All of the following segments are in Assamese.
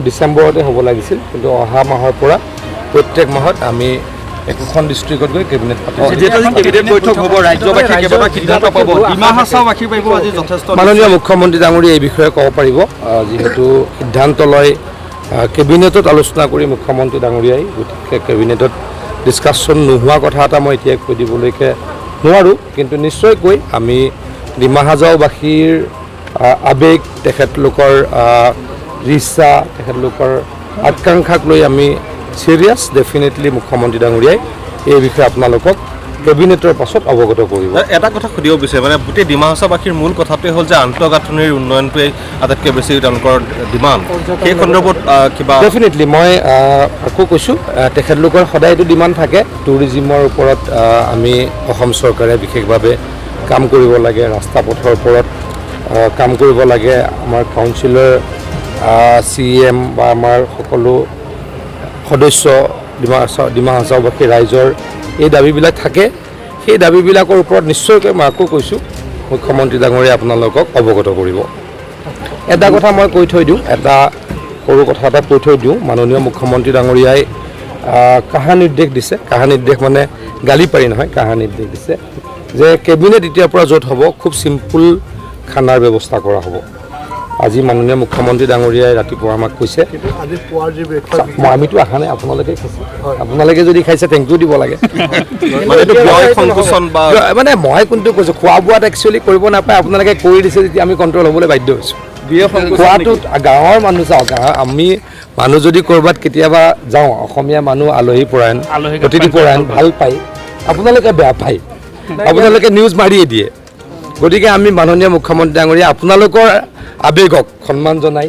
ডিচেম্বৰতে হ'ব লাগিছিল, কিন্তু অহা মাহৰ পৰা প্ৰত্যেক মাহত আমি একোখন ডিষ্ট্ৰিক্টত গৈ কেবিনেট পাতিম। যিহেতু আজি কেবিনেট বৈঠক হ'ব, ৰাজ্যবাসীয়ে কেইবাটাও সিদ্ধান্ত পাব, ডিমা হাছাওবাসী পাৰিব আজি যথেষ্ট। মাননীয় মুখ্যমন্ত্ৰী ডাঙৰীয়ে এই বিষয়ে ক'ব পাৰিব। যিহেতু সিদ্ধান্ত লয় কেবিনেটত আলোচনা কৰি মুখ্যমন্ত্ৰী ডাঙৰীয়াই, গতিকে কেবিনেটত ডিছকাশ্যন নোহোৱা কথা এটা মই এতিয়াই কৈ দিবলৈকে নোৱাৰোঁ। কিন্তু নিশ্চয়কৈ আমি ডিমা হাজাওবাসীৰ আৱেগ, তেখেতলোকৰ ইচ্ছা, তেখেতলোকৰ আকাংক্ষাক লৈ আমি চিৰিয়াছ। ডেফিনেটলি মুখ্যমন্ত্ৰী ডাঙৰীয়াই এই বিষয়ে আপোনালোকক কেবিনেটৰ পাছত অৱগত কৰিব। এটা কথা সুধিব বিচাৰে, মানে গোটেই ডিমা হাছাওবাসীৰ মূল কথাটোৱে হ'ল যে আন্তঃগাঁথনিৰ উন্নয়নটোৱে আটাইতকৈ বেছি তেওঁলোকৰ ডিমাণ্ড। সেই সন্দৰ্ভত কিবা? ডেফিনেটলি, মই আকৌ কৈছোঁ, তেখেতলোকৰ সদায় এইটো ডিমাণ্ড থাকে। টুৰিজিমৰ ওপৰত আমি অসম চৰকাৰে বিশেষভাৱে কাম কৰিব লাগে, ৰাস্তা পথৰ ওপৰত কাম কৰিব লাগে। আমাৰ কাউন্সিলৰ, চি এম বা আমাৰ সকলো সদস্য, ডিমা হাছাওবাসী ৰাইজৰ এই দাবীবিলাক থাকে। সেই দাবীবিলাকৰ ওপৰত নিশ্চয়কৈ মই আকৌ কৈছোঁ, মুখ্যমন্ত্ৰী ডাঙৰীয়াই আপোনালোকক অৱগত কৰিব। এটা কথা মই কৈ থৈ দিওঁ, এটা সৰু কথা এটা কৈ থৈ দিওঁ। মাননীয় মুখ্যমন্ত্ৰী ডাঙৰীয়াই কাঢ়া নিৰ্দেশ দিছে। কাঢ়া নিৰ্দেশ মানে গালি পাৰি নহয়, কাঢ়া নিৰ্দেশ দিছে যে কেবিনেট এতিয়াৰ পৰা য'ত হ'ব, খুব চিম্পুল খানাৰ ব্যৱস্থা কৰা হ'ব। আজি মাননীয় মুখ্যমন্ত্ৰী ডাঙৰীয়াই ৰাতিপুৱা আমাক কৈছে। আজি পুৱাৰ যি ব্ৰেকফাষ্ট মই আমিতো অহা নাই, আপোনালোকে খাইছে। আপোনালোকে যদি খাইছে, thank U দিব লাগে। মানে এইটো ব্যয় সংকোচন বা মানে মই কোনটো কৈছোঁ, খোৱা বোৱাত একচুৱেলি কৰিব নাপায়। আপোনালোকে কৰি দিছে যেতিয়া আমি কণ্ট্ৰল হ'বলৈ বাধ্য হৈছোঁ। ব্যয় সংকোচন? খোৱাটোত গাঁৱৰ মানুহ, চাওক, গাঁৱৰ আমি মানুহ যদি ক'ৰবাত কেতিয়াবা যাওঁ, অসমীয়া মানুহ আলহী পৰায়ণ, অতিথি পৰায়ণ, ভাল পায়। আপোনালোকে বেয়া পায়, আপোনালোকে নিউজ মাৰিয়ে দিয়ে। গতিকে আমি মাননীয় মুখ্যমন্ত্ৰী ডাঙৰীয়া আপোনালোকৰ আৱেগক সন্মান জনাই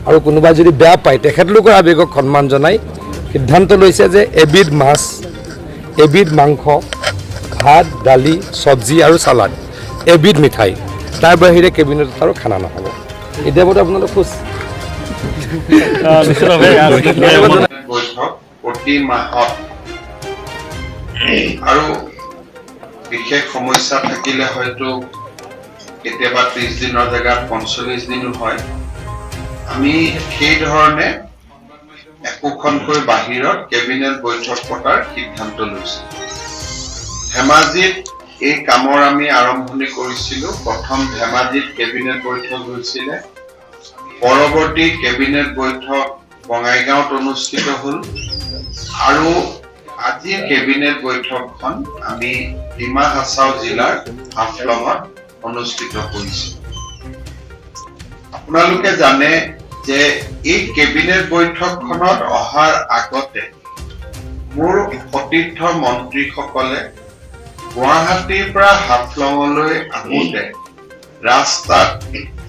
আৰু কোনোবাই যদি বেয়া পায়, তেখেতলোকৰ আৱেগক সন্মান জনাই সিদ্ধান্ত লৈছে যে এবিধ মাছ, এবিধ মাংস, ভাত, দালি, চব্জি আৰু চালাড, এবিধ মিঠাই, তাৰ বাহিৰে কেবিনেটত আৰু খানা নহ'ব। এতিয়া বোধহয় আপোনালোক খুচ। নিশ্চিতভাৱে। বৈঠক প্ৰতি মাহত আৰু বিশেষ সমস্যা থাকিলে হয়তো কেতিয়াবা 30 দিনৰ জেগাত 45 দিনো হয়। আমি সেই ধৰণে একোখনকৈ বাহিৰত কেবিনেট বৈঠক পতাৰ সিদ্ধান্ত লৈছো। ধেমাজিত এই কামৰ আমি আৰম্ভণি কৰিছিলো। প্ৰথম ধেমাজিত কেবিনেট বৈঠক হৈছিলে, পৰৱৰ্তী কেবিনেট বৈঠক বঙাইগাঁৱত অনুষ্ঠিত হ'ল আৰু আজিৰ কেবিনেট বৈঠকখন আমি ডিমা হাছাও জিলাৰ হাফলঙত অনুষ্ঠিত কৰিছো। আপোনালোকে জানে যে এই কেবিনেট বৈঠকখনত অহাৰ আগতে মোৰ সতীৰ্থ মন্ত্ৰীসকলে গুৱাহাটীৰ পৰা হাফলঙলৈ আহোঁতে ৰাস্তাত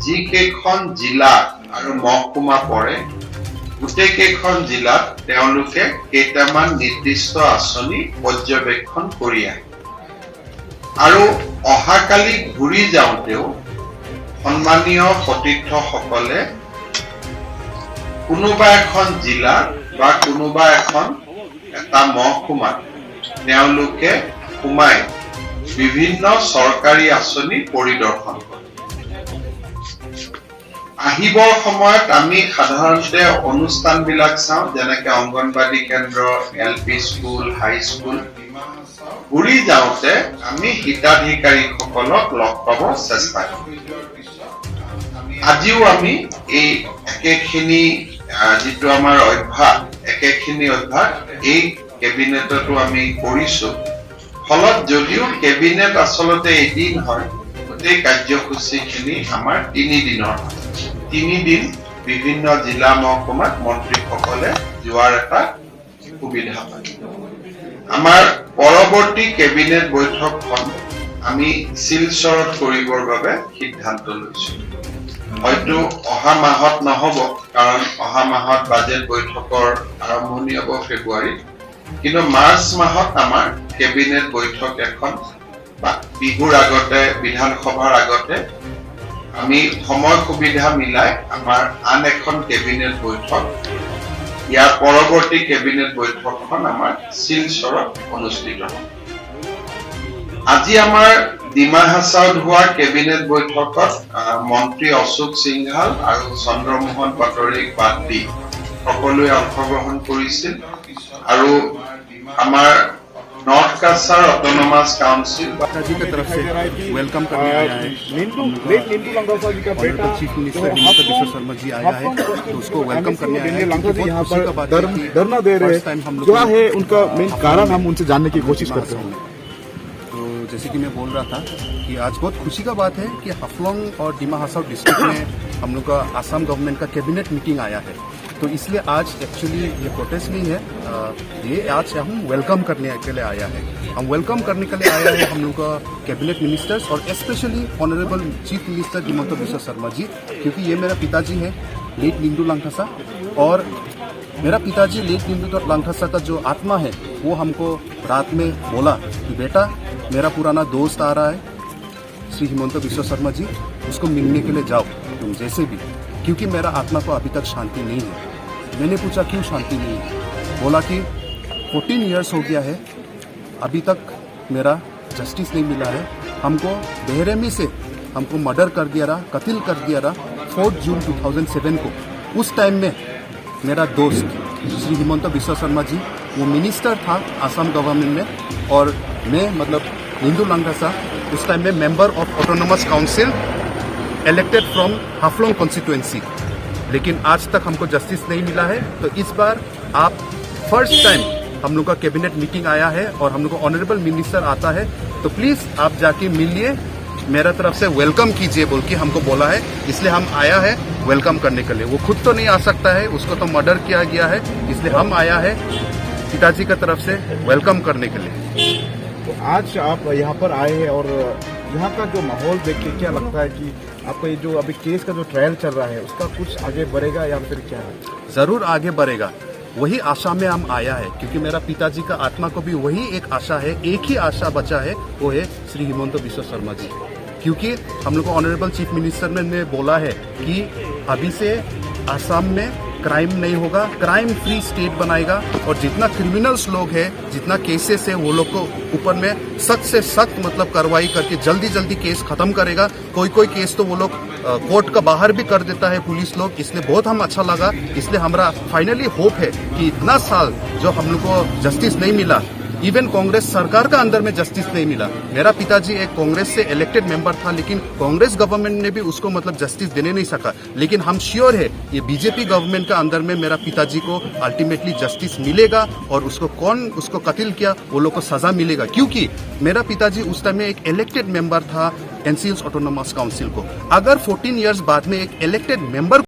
যিকেইখন জিলা আৰু মহকুমা পৰে, গোটেইকেইখন জিলাত তেওঁলোকে কেইটামান নিৰ্দিষ্ট আঁচনি পৰ্যবেক্ষণ কৰি আহে আৰু অহাকালি ঘূৰি যাওঁতেও সন্মানীয় সতীৰ্থসকলে কোনোবা এখন জিলা বা কোনোবা এখন এটা মহকুমাত তেওঁলোকে সোমাই বিভিন্ন চৰকাৰী আঁচনি পৰিদৰ্শন কৰে। আহিবৰ সময়ত আমি সাধাৰণতে অনুষ্ঠানবিলাক চাওঁ, যেনেকে অংগনবাড়ী কেন্দ্ৰ, এল পি স্কুল, হাই স্কুল। ঘূৰি যাওঁতে আমি হিতাধিকাৰীসকলক লগ পাব চেষ্টা কৰোঁ। আজিও আমি এই একেখিনি যিটো আমাৰ অভ্যাস, একেখিনি অভ্যাস এই কেবিনেটতো আমি কৰিছো। ফলত যদিও কেবিনেট আচলতে এদিন হয়, গোটেই কাৰ্যসূচীখিনি আমাৰ তিনিদিনৰ হয়। তিনিদিন বিভিন্ন জিলা মহকুমাত মন্ত্ৰীসকলে যোৱাৰ এটা সুবিধা পায়। আমাৰ পৰৱৰ্তী কেবিনেট বৈঠকখন আমি শিলচৰত কৰিবৰ বাবে সিদ্ধান্ত লৈছো। হয়তো অহা মাহত নহব, কাৰণ অহা মাহত বাজেট বৈঠকৰ আৰম্ভণি হ'ব ফেব্ৰুৱাৰীত। কিন্তু মাৰ্চ মাহত আমাৰ কেবিনেট বৈঠক এখন বা বিহুৰ আগতে, বিধানসভাৰ আগতে আমি সময় সুবিধা মিলাই আমাৰ আন এখন কেবিনেট বৈঠক, ইয়াৰ পৰৱৰ্তী কেবিনেট বৈঠকখন আমাৰ শিলচৰত অনুষ্ঠিত হ'ব। আজি আমাৰ ডিমা হাছাওত হোৱা কেবিনেট বৈঠকত মন্ত্ৰী অশোক সিংহাল আৰু চন্দ্ৰমোহন পাটোৱাৰীক বাদ দি সকলোৱে অংশগ্ৰহণ কৰিছিল আৰু আমাৰ নৰ্থ কাছাৰ অট'নমাছ কাউন্সিল বা जी की तरफ से welcome करने आया है। मिंटू, लेट मिंटू लंगासा जी का बेटा honourable chief minister Himanta Biswa Sarma ji आया है, तो उसको welcome करने आया है, लंका क्योंकि जी बहुत यहाँ खुशी का पर बात है कि धरना दे रहे फर्स्ट टाइम हम हैं। लोग क्या है उनका मेन कारण, हम उनसे जानने की कोशिश करते हैं। तो जैसे कि मैं बोल रहा था कि आज बहुत खुशी का बात है कि हाफलोंग और डिमा हासाओ डिस्ट्रिक्ट में हम लोग का आसाम गवर्नमेंट का कैबिनेट मीटिंग आया है, तो इसलिए आज एक्चुअली ये प्रोटेस्ट नहीं है। ये आज हम welcome करने के लिए आया है। हम welcome करने के लिए आया है हम लोग का कैबिनेट मिनिस्टर्स और specially honourable chief minister Himanta Biswa Sarma ji, क्योंकि ये मेरा पिताजी है लेट निंदू लंगथासा और मेरा पिताजी लेट निंदू लंगथासा का जो आत्मा है, वो हमको रात में बोला कि बेटा, मेरा पुराना दोस्त आ रहा है श्री हिमंत बिश्व शर्मा जी, उसको मिलने के लिए जाओ तुम जैसे भी, क्योंकि मेरा आत्मा को अभी तक शांति नहीं है। मैंने पूछा, क्यों शांति नहीं है? बोला कि 14 इयर्स हो गया है, अभी तक मेरा जस्टिस नहीं मिला है। हमको बेरहमी से हमको मर्डर कर दिया रहा, कत्ल कर दिया रहा 4 जून 2007 को। उस टाइम में मेरा दोस्त श्री हिमंत बिश्व शर्मा जी, वो मिनिस्टर था आसाम गवर्नमेंट में और मैं मतलब निंदू लंगासा उस टाइम में member of autonomous council elected from Haflong constituency। लेकिन आज तक हमको जस्टिस नहीं मिला है, तो इस बार आप फर्स्ट टाइम हम लोग का कैबिनेट मीटिंग आया है और हम लोग को ऑनरेबल मिनिस्टर आता है, तो प्लीज़ आप जाके मिलिए, मेरा तरफ से welcome कीजिए बोल के हमको बोला है। इसलिए हम आया है welcome करने के लिए। वो खुद तो नहीं आ सकता है, उसको तो मर्डर किया गया है, इसलिए हम आया है पिताजी का तरफ से welcome करने के लिए। तो आज आप यहाँ पर आए हैं और यहाँ का जो माहौल देख के क्या लगता है कि आपका ये जो अभी केस का जो ट्रायल चल रहा है, उसका कुछ आगे बढ़ेगा या फिर क्या है? ज़रूर आगे बढ़ेगा, वही आशा में हम आया है, क्योंकि मेरा पिताजी का आत्मा को भी वही एक आशा है, एक ही आशा बचा है, वो है श्री हिमंत बिश्व शर्मा जी, क्योंकि हम लोग को ऑनरेबल चीफ मिनिस्टर ने बोला है कि अभी से आसाम में क्राइम नहीं होगा, क्राइम फ्री स्टेट बनाएगा और जितना क्रिमिनल्स लोग हैं, जितना केसेस है, वो लोग को ऊपर में सख्त से सख्त मतलब कार्रवाई करके जल्दी जल्दी केस खत्म करेगा। कोई कोई केस तो वो लोग कोर्ट का बाहर भी कर देता है पुलिस लोग। इसलिए बहुत हम अच्छा लगा। इसलिए हमारा फाइनली होप है कि इतना साल जो हम लोग को जस्टिस नहीं मिला, इवन कांग्रेस सरकार का अंदर में जस्टिस नहीं मिला। मेरा पिताजी एक कांग्रेस से इलेक्टेड मेंबर था, लेकिन कांग्रेस गवर्नमेंट ने भी उसको मतलब जस्टिस देने नहीं सका। लेकिन हम श्योर है, ये बीजेपी गवर्नमेंट का अंदर में मेरा पिताजी को अल्टीमेटली जस्टिस मिलेगा और उसको कौन उसको कत्ल किया, वो लोग को सजा मिलेगा, क्योंकि मेरा पिताजी उस टाइम में एक इलेक्टेड मेंबर था एनसीएल्स ऑटोनोमस काउंसिल को। अगर 14 इयर्स बाद में एक इलेक्टेड मेंबर